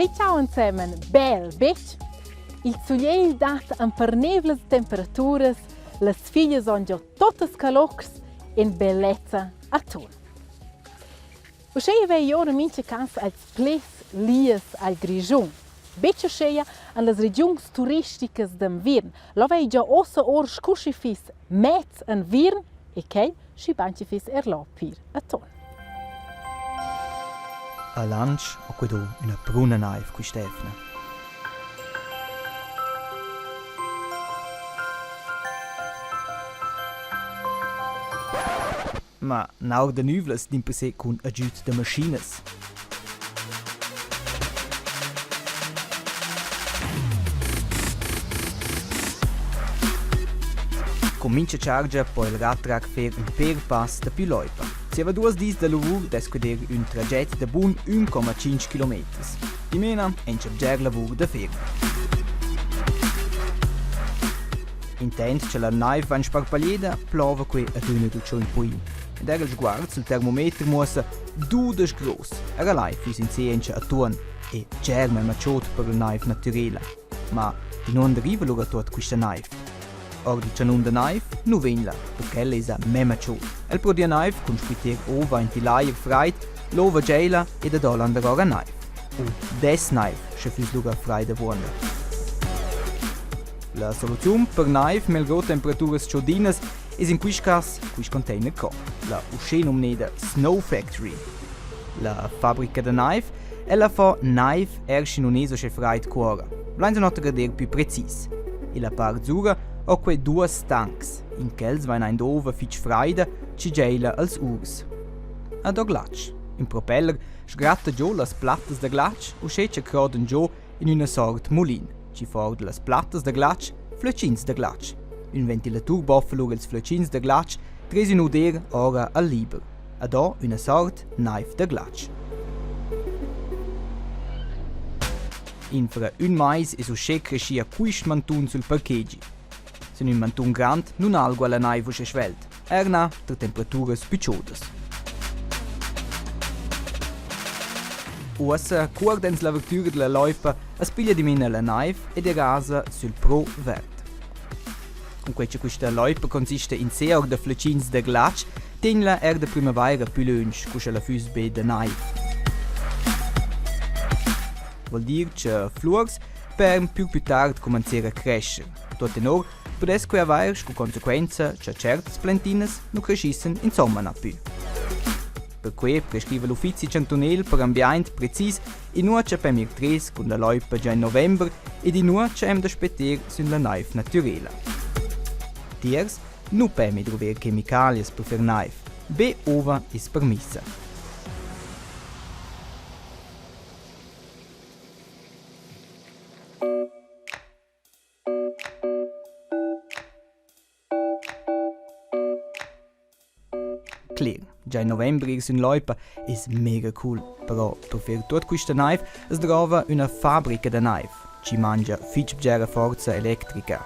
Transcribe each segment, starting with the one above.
Hey ciao ensemen, bel, betg? Il sulegl dat empernevlas temperaturas, las figlias han già totas calocs en bellezza atun. Uscheia vei ora mincha cas als ples lias al Grischun. Betg uscheia en las regiuns turisticas d'enviern. Là vei già ossa or scu schi fiss mez enviern e quel schi bain chi fiss er là pir aton. A Lantsch ho que do üna pruna naiv quist'eivna. Ma naur da nüvlas dimpersè cun agüd da maschinas. Cun mincha chargia po il ratrac fer ün pêr pass daplü loipa. Zieva duos dis da lavur dess que der ün traget da bun 1,5 kilometers. Dimena encha bger lavur da fer. Intant cha la naiv vain sparpaglieda, plova que adüna tuot ün poin. Ed eir il sguard sul termometer muossa 12 graus. Era lai füss in se atuon e bger memma chod per la naiv natürela. Ma d'inunder riva lura tuot quista naiv? Or dal chanun da naiv nu vegn la, perché ella es a memma chod. El prodüa naiv cun squitter ova aint il ajer fraid, l'ova geila e da do landerora naiv. U dess naiv, sche füss lura fraid avuonda. La soluziun per naiv melgrò temperaturas chodinas es in quist cas quist container co, la uschenumneda Snow Factory. La fabrica da naiv, ella fa naiv er schi nun es uschè fraid cuora. Vlain noter dir pü precis. Illa part sura ho que duos tancs, in quels vain aint ova fich fraida chi geila als urs. Ad ho glatsch. Ün propeller sgratta giò las plattas da glatsch uschè cha crodan giò in üna sort mulin, chi fa our da las plattas da glatsch flöchins da glatsch. Ün ventilatur boffa lura ils flöchins da glatsch tres ün uder ora al liber. Ad ho üna sort naiv da glatsch. Infra ün mais es uschè creschia quist mantun sul parkegi. Sün ün mantun grand nun algua la naiv uschè svelt, er na tar temperaturas pü chodas. Uossa cuordens l'avertüra della loipa as piglia dimena la naiv ed erasa sül pro verd. Cunquai cha quista loipa consista in se our da fletschins da glatsch, tegn'la eir da prümavaira pü lönch cu scha la füss be da naiv. Vuol dir cha fluors per pür pü tard cumanzer a crescher. Tuot tenor pudess quai avair scu consequenza cha tschertas plantinas nu creschissan insomma na pü. Perquai prescriva l'uffizi chantunel per ambiaint precis inua cha pem ir tres cun la loipa già in november ed inua cha hem da spetter sün la naiv natürela. Tiers nu pemi druver chemicalias per fer naiv, be ova es permissa. Cler, già in november ir sün loipa es mega cool, però per fer tuot quista naiv as drouva üna fabrica da naiv chi mangia fich bgera forza electrica.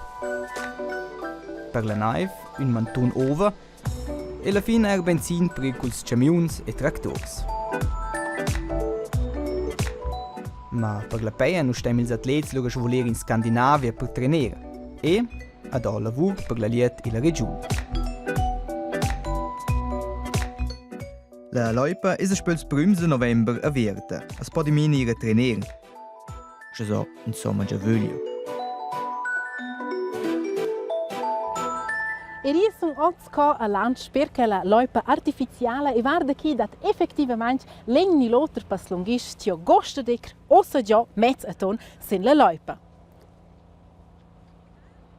Per la naiv ün mantun ova e la fin eir benzin per ir culs camiuns e tractors. Ma per la peia nu stem ils atlets lura svuler in Scandinavia per trener e ad ho lavur per la liet illa regiun. La loipa es daspö ils prüms da november avierta. As po dimena ir a trener. Sche so insomma già vögliu. Er io sun oz co a Lantsch per che la loipa artificiala e varda chi dat effectivamaing l'egn ni l'oter passlunghist tio gosta decr ossa giò mez aton sin la loipa.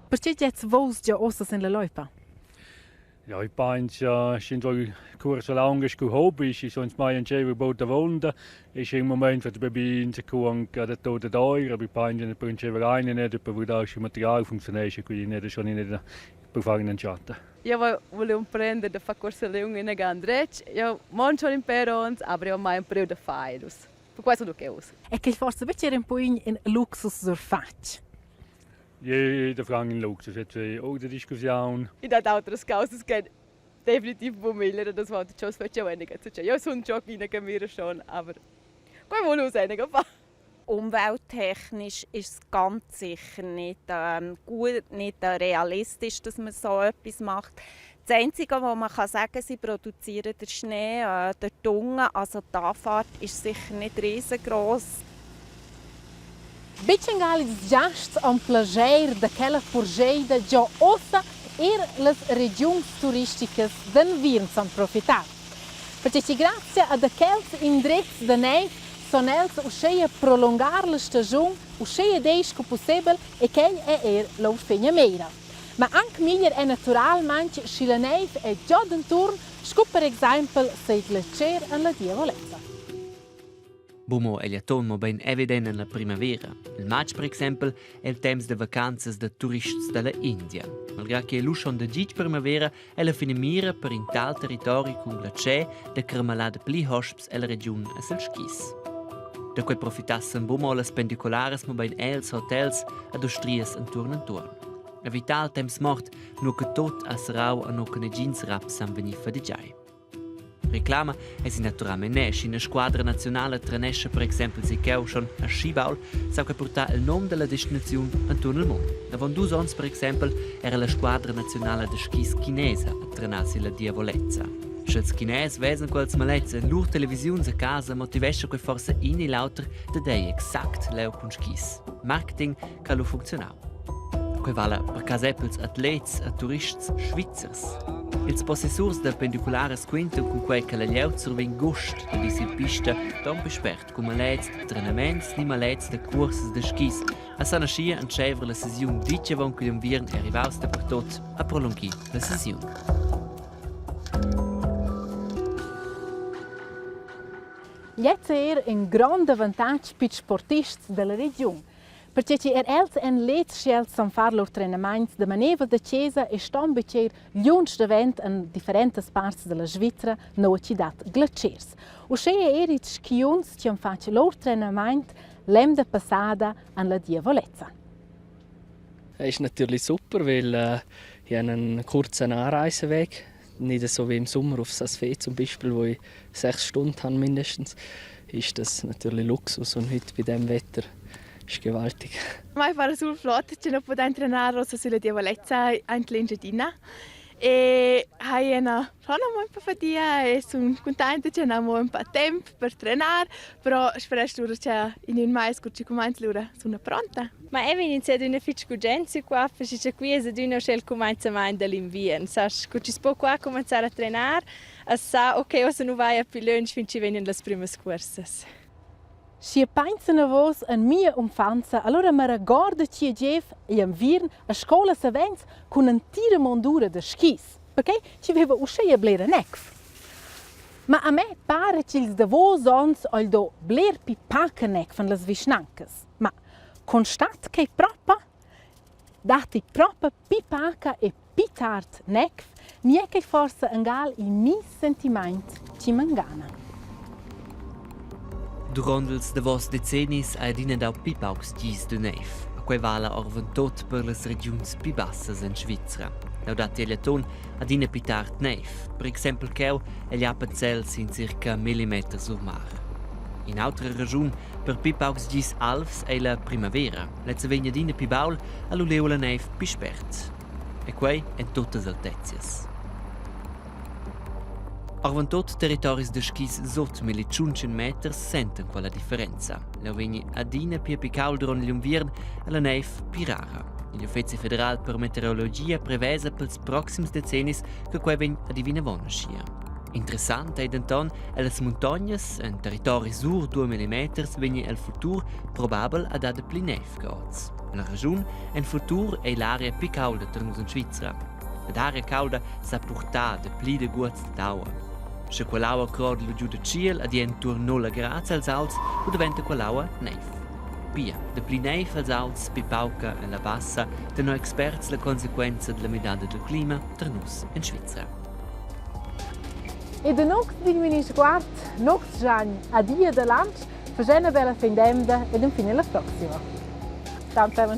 Perche giets vos giò ossa sin la loipa? Ja, ich penso, sch'ins vul cuorsa launga scu hobi, schi sun mai entscheiver bod avonda. Ist im Moment für bei uns anche da tot da euro, aber ich penso, per entscheiver eine nicht, per vedere schi material funzionesce, quindi nicht schon nicht per fare un'entschatta. Io volevo emprender da far corsa liunga in andretg. Io mangio schon in per ons, aber io ho mai empriu da far dus. Per questo du che us. E che forse betg era un po in luxus surfatg. Je, da franc in luxus, jetzt oh, die Diskussion. I dat outras causas che definitiv bu meglio das war schon fetg weniger. Io sun già ina che mira schon, aber quei vul uss einiger far. Umwelttechnisch ist es ganz sicher nicht gut, nicht realistisch, dass man so etwas macht. Das Einzige, was man sagen kann, sie produzieren den Schnee dort unten. Also die Anfahrt ist sicher nicht riesengroß. Betg ils giasts han plascher da quella purscheida giò uossa eir las regiuns turisticas d'enviern san profitar. Perche chi grazia ad quels indrezs da naiv son els uscheia prolungar la stagiun uscheia deis scu pussebel e quel è eir lur fegnameira. Ma anc meglier è naturalmaing schi la naiv è giò d'enturn, scu per exaimpel seis glatscher en la Diavolezza. Bumo egl aton, mobein evident en la primavera. Il matg, per exempel, è il temps da vacanzas da turists dalla India. Malgrà che lu schon da gitg primavera è la finamira per in tal territori cun glacier da carmalar dapli hosps ella regiun a sel skis. Da quei profitassan bumo las pendicularas, mobein els hotels ad ostrias enturn enturn. A vital temps mort, nu che tot ha serrau a nu che negins raps han vegnì fadigiai. Reclama es naturalmein ne, sch'ina squadra naziunala trenescha per exempel si cheu schon a schi baul, sa quei purtar il num dalla destinaziun enturn il mund. Avon dus onns per exempel era la squadra naziunala da skis chinesa a trenar silla Diavolezza. Sch'ils Chinès vesan quels maletgs en lur televisiuns a casa, motivescha quei forsa in e l'auter da dei exact leu cun skis. Marketing che ha lu funcziunau. Quei vala per cas er pils atlets e turists svizzers. Ils possessurs da pendicularas quintan cun quei che la glieud survegn gust da dir sin pista ton pli spert cun malets da trenaments ni malets da cuorsas da skis a san aschia entscheiver la sesiun ditg avon ch'igl unviern è arrivaus dapertut a prolunghir la sesiun. Gliez è er in grond avantatg per sportists dalla regiun. Perche chi eir els èn leds sch'els san far lur trenamaints da maneivel da chesa e ston betg eir lunsch davent en differentas parts da la Svizra noua chi dat glatschers. Uschea eir ils skiunzs chi han fatg lur trenamaint l'emda passada en la Diavolezza. Ist natürlich super, weil ich habe einen kurzen Anreiseweg. Nicht so wie im Sommer auf Saas-Fee zum Beispiel, wo ich 6 Stunden habe mindestens. Ist das natürlich Luxus und heute bei dem Wetter ist gewaltig. Mai fara sul flot che no pudain trenar uossa sülla Diavolezza aint l'Engiadina e hai ena schon amo ün pa fadia e sun cuntainta che n'ha amo ün pa temp per trenar, però speresch lura cha in ün mais cur chi cumainza lura suna pronta. Ma eu vegn insè adüna fich gugent sü qua, perche cha qui es adüna uschè il cumainzamaint da l'inviern. Sast, cu chi's po qua cumanzar a trenar, as sa, okay, uossa nu vaja pü lönch fin chi vegnan las prümas cuorsas. Schi pensa enavos en mia unfanza, allura ma regorda chi giev igl unviern a scoula savens cun entira mondura da skis, perché chi veva uscheia blera necf. Ma a me para ch'ils davos ons ho il do bler pi paca necf en las vischnancas. Ma constat quei propa? Datti propa pi paca e pi tard necf, ni è quei forsa angal il mi sentimaint chi m'engana? Duront ils davos decennis ha adina dau pli paucs gis da neiv. A quei vala oravontut per las regiuns pli bassas en Svizra. Leu dat igl atun adina pli tard neiv, per exempel cheu egl Appenzell sin circa millimeter sur mar. In'autra raschun per pli paucs gis alvs ei la primavera. Lezza vegn adina pli baul, ha lu leu la neiv pli spert. E quei en tuttas altezias. Oravontut territoris da skis sut milli tschunchen meters sentan quella differenza. Leu vegni adina pli pli cauld duront igl unviern e la neiv pli rara. Igl Uffeci federal per meteorologia prevesa pels proxims decennis che quei vegn ad ir vinavon aschia. Interessant ei denton ellas muntognas en territoris sur 2 millimeters vegni el futur probabel a dar dapli neiv che oz. La raschun en futur ei l'aria pli caulda tar nus en Svizra. Ed aria caulda sa purtar dapli da guots d'aua. Sche quell'aua croda lu giu da tschiel ad entuorn nulla grads els aults, lu daventa quell'aua neiv. Pia, dapli neiv els aults, pli pauca en la bassa, tenor experts la consequenza dalla midada dil clima tar nus en Svizra. E da nox digl Minisguard, nox Giagn, adia da Lantsch, faschend bella fin d'emda ed infine la proxima. Ciao zusammen.